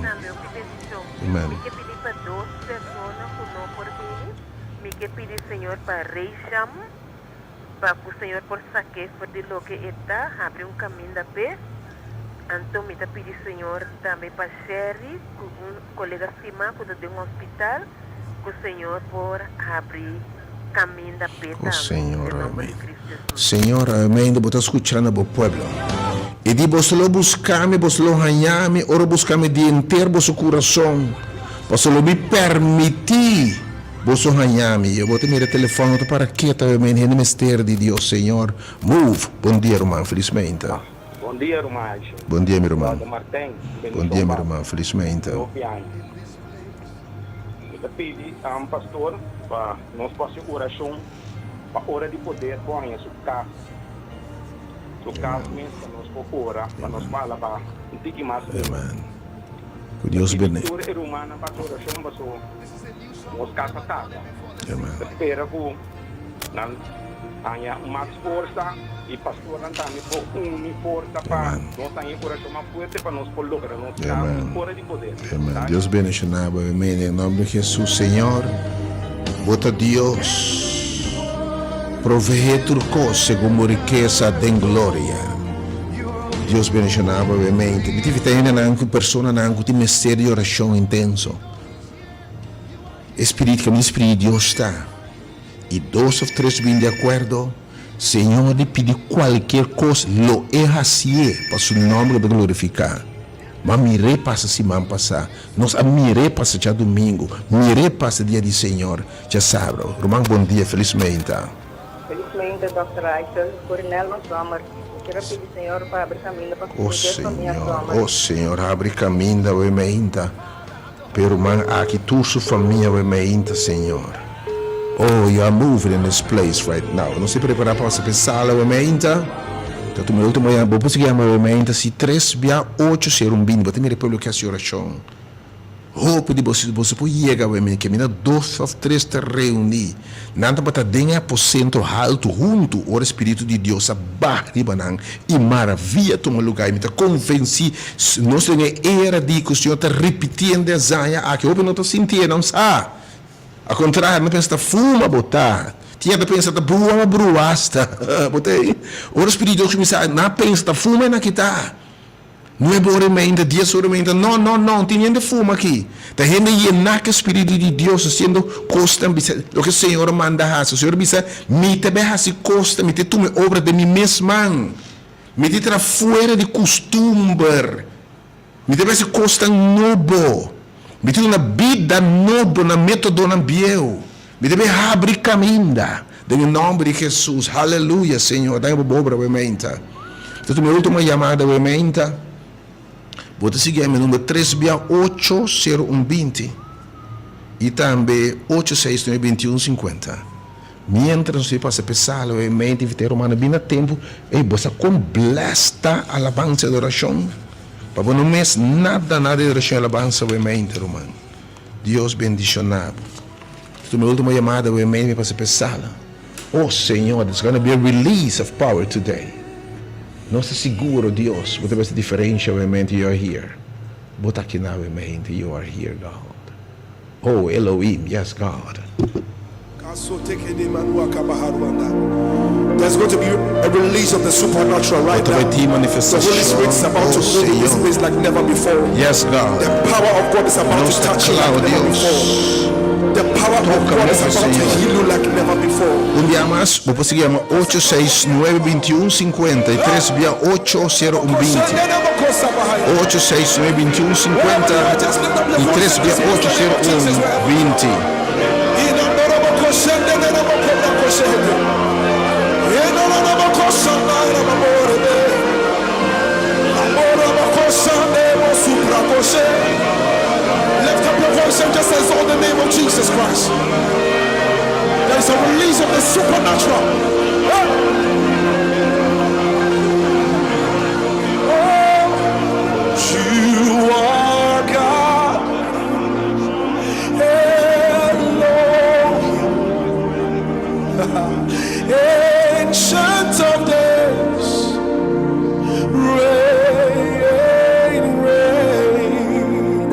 Amen. Pa ku Señor por sak'é for di loke e ta, habri un kaminda p'e. Anto mi ta pidi Señor tambe pa Sherry ku un kolega stimá ku ta den hospital, ku Señor por habri kaminda p'e Oh tambe, Señor, den nomber di amén. Cristo Jesús. Señor, amén, bo ta skucha na bo pueblo. I di boso lo buska mi, boso lo haña mi, ora buska mi di henter boso kurason, pasobra lo mi permití Boso haña mi, yo bo ta mira telefòn no ta para keta we men hende mester di Dios Señor move bon dia ruman felis meinta. Bon dia ruman Aisha. Bon dia mi ruman. Brother Martin Bon dia bendishon mi pa ruman felis meinta. hopi aña. Mi ta pidi pastor pa nos por hasi orashon pa ora di poder por haña su kas su kas mes pa nos por ora pa nos por alaba un tiki mas mihó. Amen. Ku Dios Ta pidi bene. tur e rumannan pa hasi orashon paso. Nos casa tata. Amen. Ta spera cu nan Haña mas forsa i pastornan tambe por uni forsa pa nos haña e orashon mas fuerte pa nos por logra nos kas ora di poder. Amen. Dios bendiciona bo amen den nomber di Jesus. Señor, bo ta Dios. Provee tur cos segun bo rikesa den gloria. Dios bendiciona bo amen. Mi ta invita hendenan cu personanan cu tin mester di oracion intenso. E spirit cu mi spirit di Dios ta. I dos of tres bin di akuerdo, Señor di pidi kualkier kos, lo E hasié pa Su nòmber lo glorifiká. Ma mir'é pasa siman pasá, nos a mir'é pasa djadumingu, mir'é pasa dia di Señor, djasabra. Ruman bon dia, felis meinta. Felis meinta Dòkter Raichel, Corinel nos Sommer. Mi kier a pidi Señor pa habri kaminda pa O Felipe famia Señor, Sommer. o Señor, habri kaminda awe meinta. P'e ruman aki tur su famia awe meinta, Señor. Oh, you are moving in this place right now. Nos ta prepara pa pasa p'e sala awe meinta. Ta tuma e ultimo yama. Bo por sigui yama awe meinta si tres bia ocho sero un bini. Bo ta mira e pueblo ke hasi orashon. Hopi di boso, boso por yega awe meinta. Ke mina dos of tres ta reuní. Nan tabata den e aposento haltu huntu ora e Spiritu di Dios a baha riba nan i maravia tuma lugá. I mi ta konvensí nos den e era di ku Señor ta ripitiendo e hazaña aki. Hopi no ta sintié, nan sa. Al kontrario, nan pensa ta fuma bo ta. Tin hende ta pensa ta brua ma brua asta. Bo ta ei. Ora e Spiritu di Dios kuminsá, nan a pensa ta fuma e nan kita. Nuebe ora i meinta, dies ora i meinta, no, no, no, tin hende fuma aki. Ta hende yená ku e Spiritu di Dios hasiendo kosnan bisa loke Señor a manda hasi. Señor a bisa, Mi ta bai hasi kosnan, mi ta tuma e obra den mi mes man. Mi ta traha fuera di kustumber. Mi ta bai hasi kosnan nobo. Mi ta duna bida nobo na metodonan bieu. Mi ta bai habri kaminda den e nòmber di Hesus. Haleluya, Señor. Danki pa bo obra, Wemeinta. Ta tuma e ultimo yamada, Wemeinta. Bo ta sigui mi number tres bia ocho sero un binti i tambe ocho seis nuebe binti un sinkuenta. Mientras nos ta pasa p'e sala, Wemeinta, invita e rumannan bin na tempu. Ey, bo sa kon blessed ta alabansa i adorashon? Pa bo no mes nada nada di adorashon i alabansa, Wemeinta, ruman. Dios bendiciona bo. Esta mi ultimo yamada wey mei mi pasa p'e sala. Oh Señor, there's gonna be a release of power today. Nos ta siguro Dios, bo ta bes e diferencia wey mente you are here. Bo ta aki na wey mente you are here God. Oh Elohim, yes God. There's going to be a release of the supernatural right Bo ta now. bai tin The Holy manifestacion, Spirit is about oh to move in this Señor. place like never before. Yes God. The power of God is about Nos to ta touch you kla, like oh never Dios. before. The power of Toca God is move, about to Señor. heal you like never before. Un bia mas, bo por sigui yama ocho seis nuebe bintiun sinkuenta i tres bia ocho sero un binti. Ocho seis nuebe bintiun sinkuenta i tres bia ocho sero un binti. Lift up your voice and just exalt the name of Jesus Christ. There is a release of the supernatural. Oh, you are God. Elohim. Ancient of days. Reign, reign.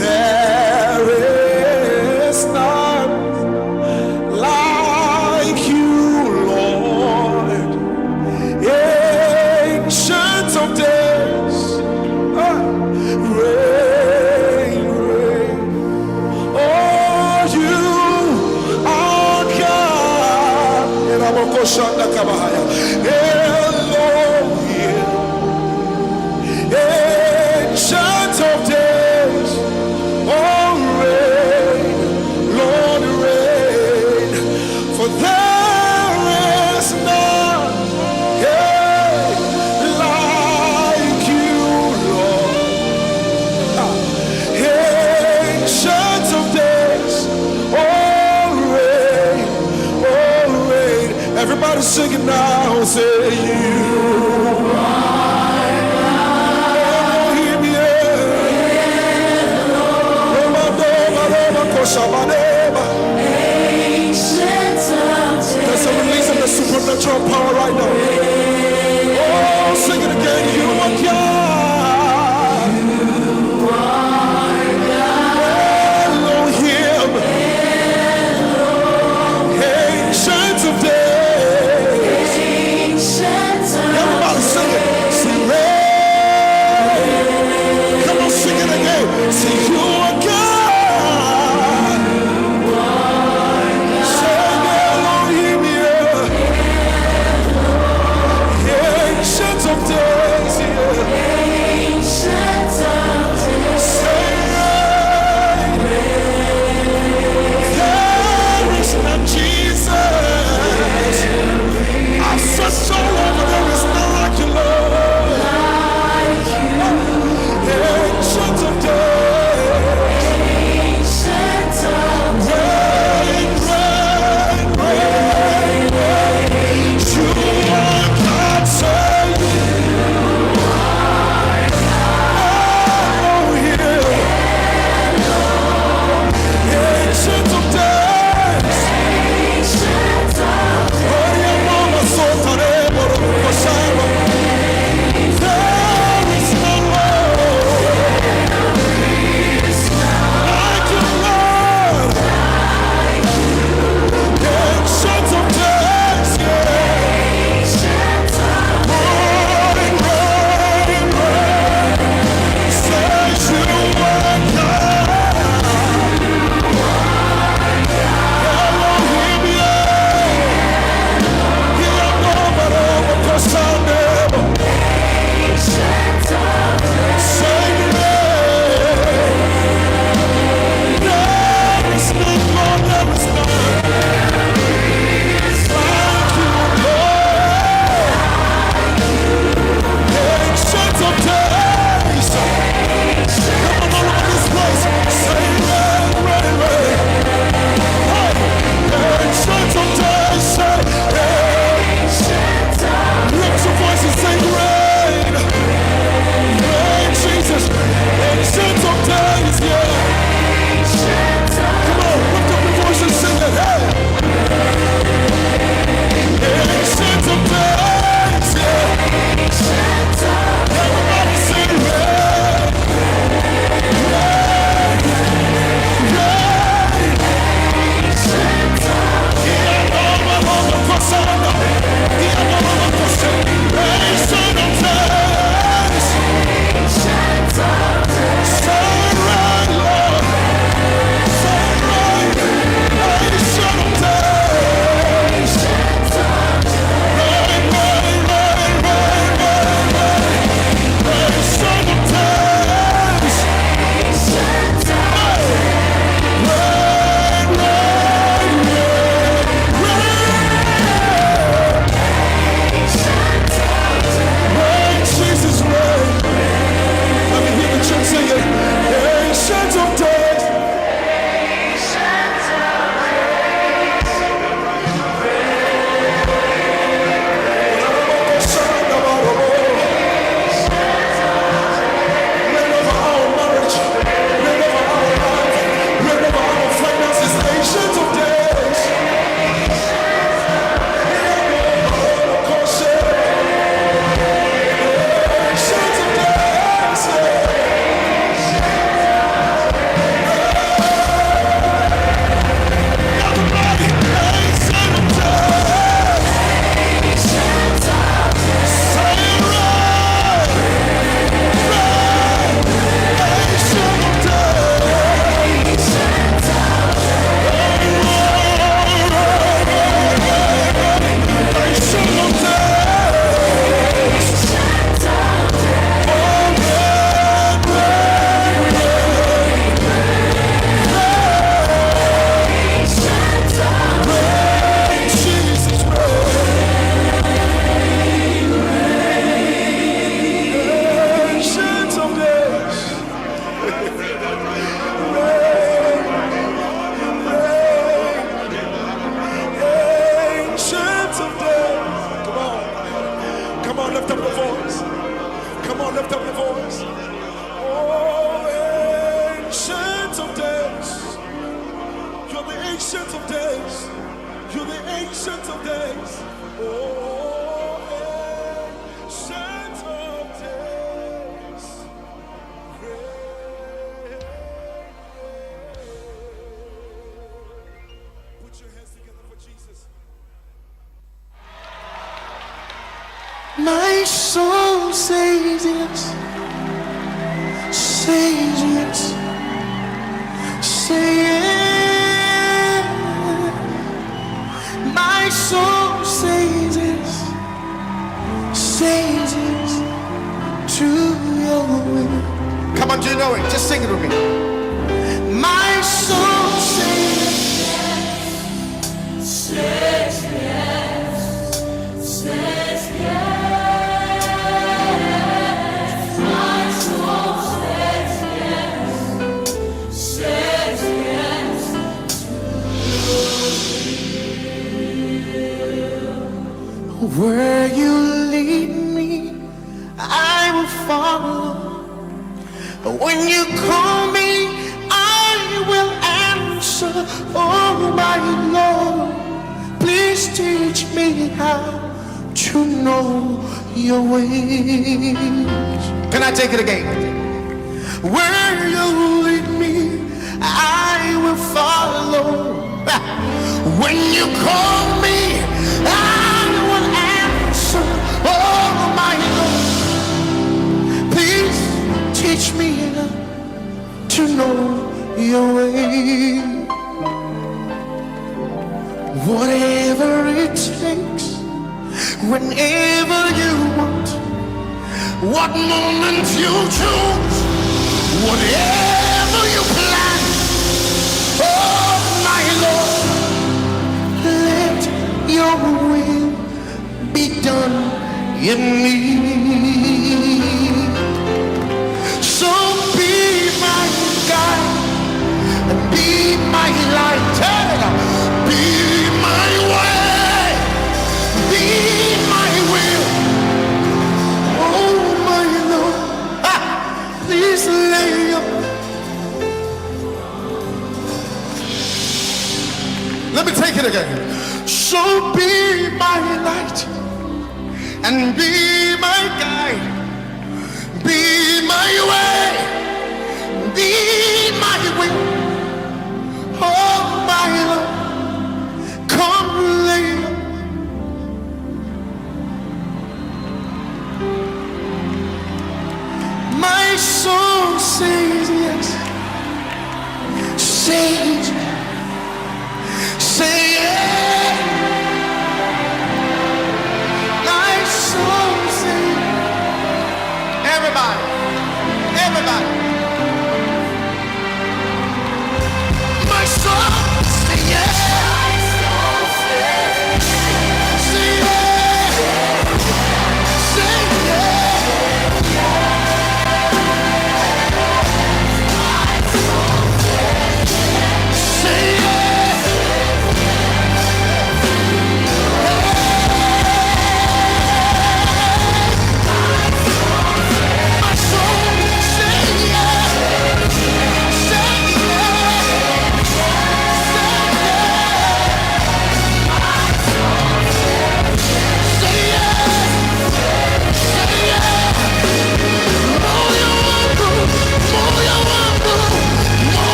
There is none like you, Lord. Ancient of days. Ah, reign, reign. Oh, you are God. Elohim. Ancient of days. Oh, reign, Lord, reign. For there is none yeah, like you, Lord. Ancient of days, oh, reign, oh, reign. Everybody sing it now, say you. Elohim, yeah. Roma, Roma, Koshabaneba. There's a release of the Supernatural power right now. Oh, sing it again. You are God. Elohim. Ancient of days. Everybody sing it. Sing reign. Come on, sing it again. Say you are God. Say Elohim, yeah. Ancient of days, yeah. Say reign. There is none, Jesus. I've searched all over, there is none like you, Lord. Ancient of days. Reign, reign, reign, reign. You are God, say Elohim. Ancient of days. Oria mama sotare boro kosharo. There is no Lord like you, Lord. Ancient of days, yeah. Reign, reign, reign. Say you are God. Elohim, yeah. There is none, Lord, there is none like you, Lord. Ancient of days. Come on, all over this place. Say, reign, reign, reign. Hey, ancient of days. Say, hey. Lift your voice and say, reign. Reign, Jesus. Ancient of days, yeah. Come on, lift up your voice and sing it. Hey. Ancient of days, yeah. Everybody sing, reign, reign, reign. Ancient of days. Say, reign, Lord. Say, reign. Ancient of days. Reign, reign, reign, reign, reign, reign. Ancient of days. Hey. Reign, reign, reign, reign. Reign, Jesus, reign. Let me hear the church sing it. Ancient of days. Reign over our marriage. Reign over our life. Reign over our finances. Ancient of days. Ancient of days. Everybody, ancient of days. Say reign, reign, ancient of days. Ancient of days. Oh, reign, reign, reign, reign, Jesus, reign. Ancient of days. Reign, reign, ancient of days. Come on. Come on, lift up your voice. Come on, lift up your voice. Oh, ancient of days. You're the ancient of days. You're the ancient of days. Oh, ancient of days, reign. Put your hands together for Jesus. My soul says yes, says yes, say yes. My soul says yes, says yes to your will. Come on, do you know it? Just sing it with me. My soul says Says yes, says yes. My soul says yes, says yes to Where you lead me, I will follow. When you call me, I will answer. Oh, my Lord, please teach me how to know your ways. Can I take it again? Where you lead me, I will follow. When you call me, I will answer. Oh, my Lord, please teach me to know your way. Whatever it takes, whenever you want, what moment you choose, whatever you plan, oh my Lord, let your will be done in me. So be my guide and be my light, be my way, be my will. Oh my Lord, please lay your Let me take it again. So be my light and be my guide, be my way, be my will. Oh my Lord, come lay. My soul says yes, says, say yes. My soul says, everybody, everybody. My soul says yes. Say yes. Say yes. Say yes.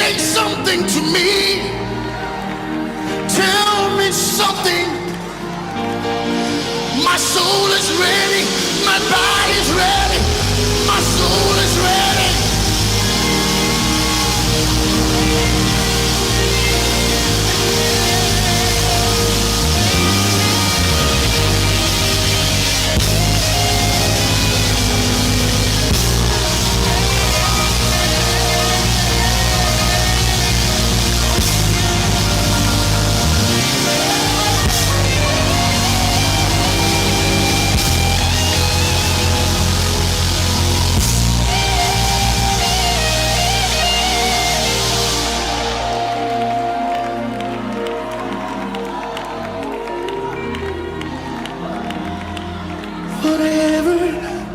Say something to me. Tell me something. My soul is ready. My body's ready. My soul is ready. Whatever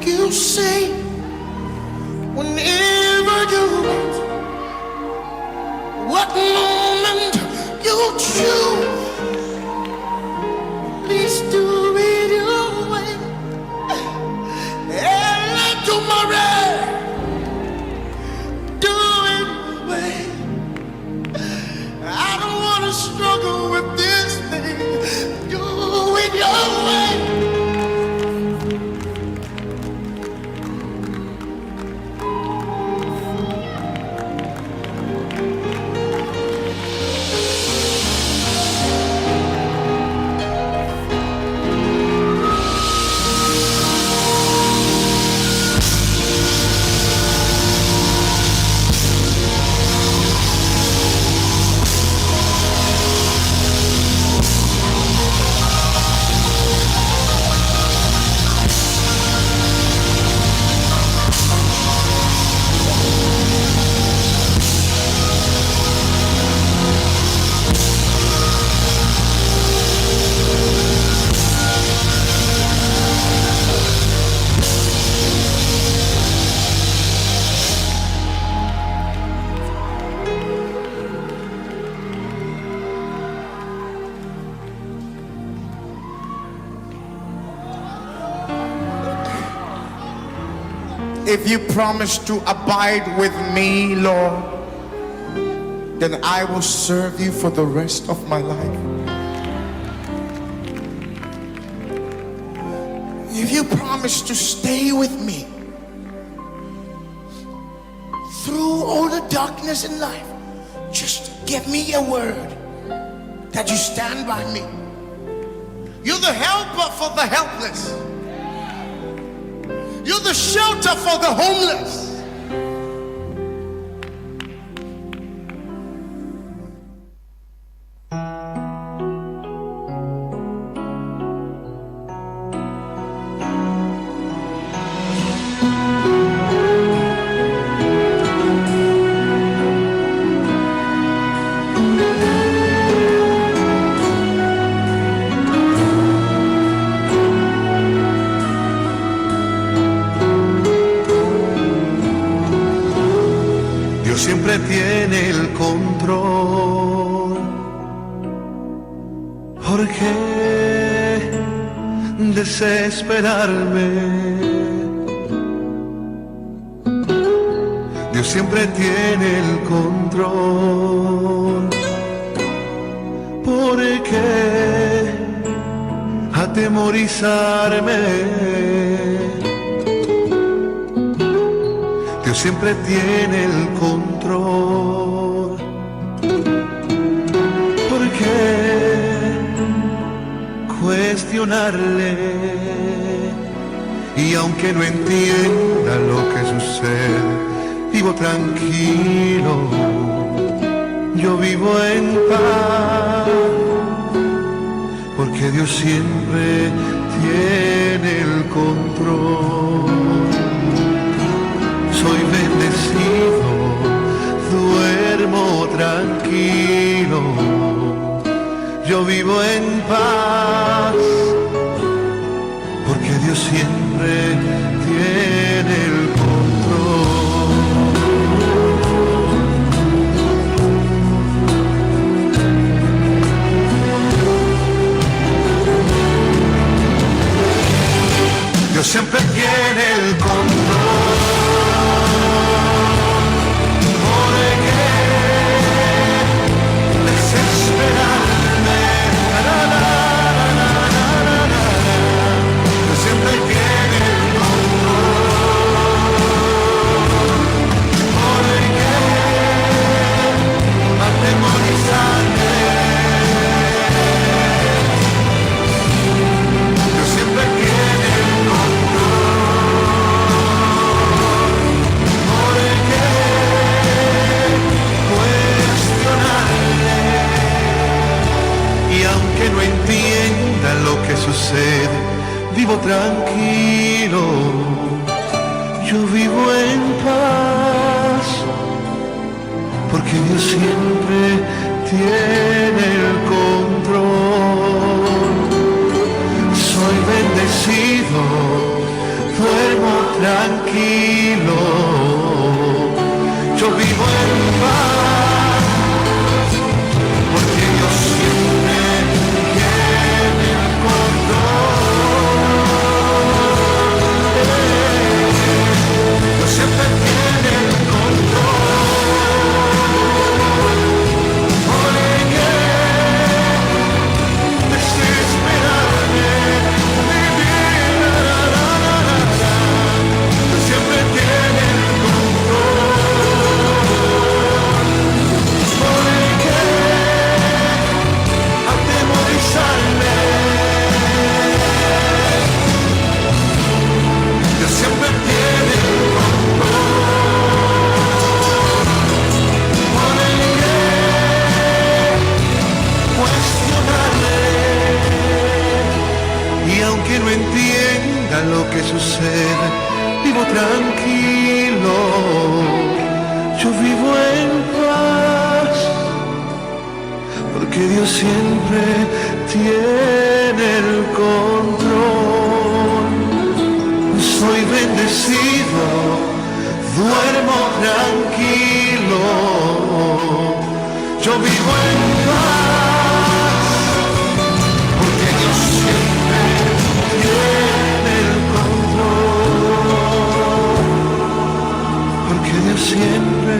you say, whenever you want, what moment you choose, please do it your way. And tomorrow, do it your way. I don't want to struggle with this thing. Do it your way. If you promise to abide with me, Lord, then I will serve you for the rest of my life. If you promise to stay with me through all the darkness in life, just give me a word that you stand by me. You're the helper for the helpless. You're the shelter for the homeless. Dios siempre tiene el control. ¿Por qué desesperarme? Dios siempre tiene el control. ¿Por qué atemorizarme? Dios siempre tiene el control. ¿Por qué cuestionarle? Y aunque no entienda lo que sucede, vivo tranquilo. Yo vivo en paz, porque Dios siempre tiene el control. Soy bendecido, duermo tranquilo, yo vivo en paz, porque Dios siempre tiene el control. Dios siempre tiene el control. ¿Por qué Desesperarme. Na, na, na, na, na, na, na, na. Dios siempre tiene el control. ¿Por qué atemorizarme? Dios siempre tiene el control. ¿Por qué cuestionarle? Y aunque no entienda lo que sucede, vivo tranquilo. Yo vivo en paz, porque Dios siempre tiene el control. Soy bendecido, duermo tranquilo. Yo vivo en paz, porque Dios siempre tiene el control. Dios siempre tiene el control. ¿Por qué desesperarme? Vivir, na, na, na, na, na, na. Dios siempre tiene el control. ¿Por qué atemorizarme? Dios siempre tiene el control. ¿Por qué cuestionarle? Y aunque no entienda lo que sucede, vivo tranquilo. Yo vivo en paz, porque Dios siempre tiene el control. Soy bendecido, duermo tranquilo. Yo vivo en paz, porque Dios siempre tiene el control. Porque Dios siempre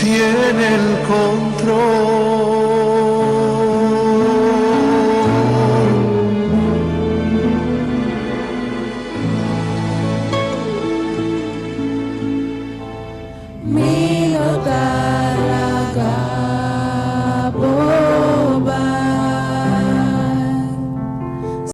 tiene el control.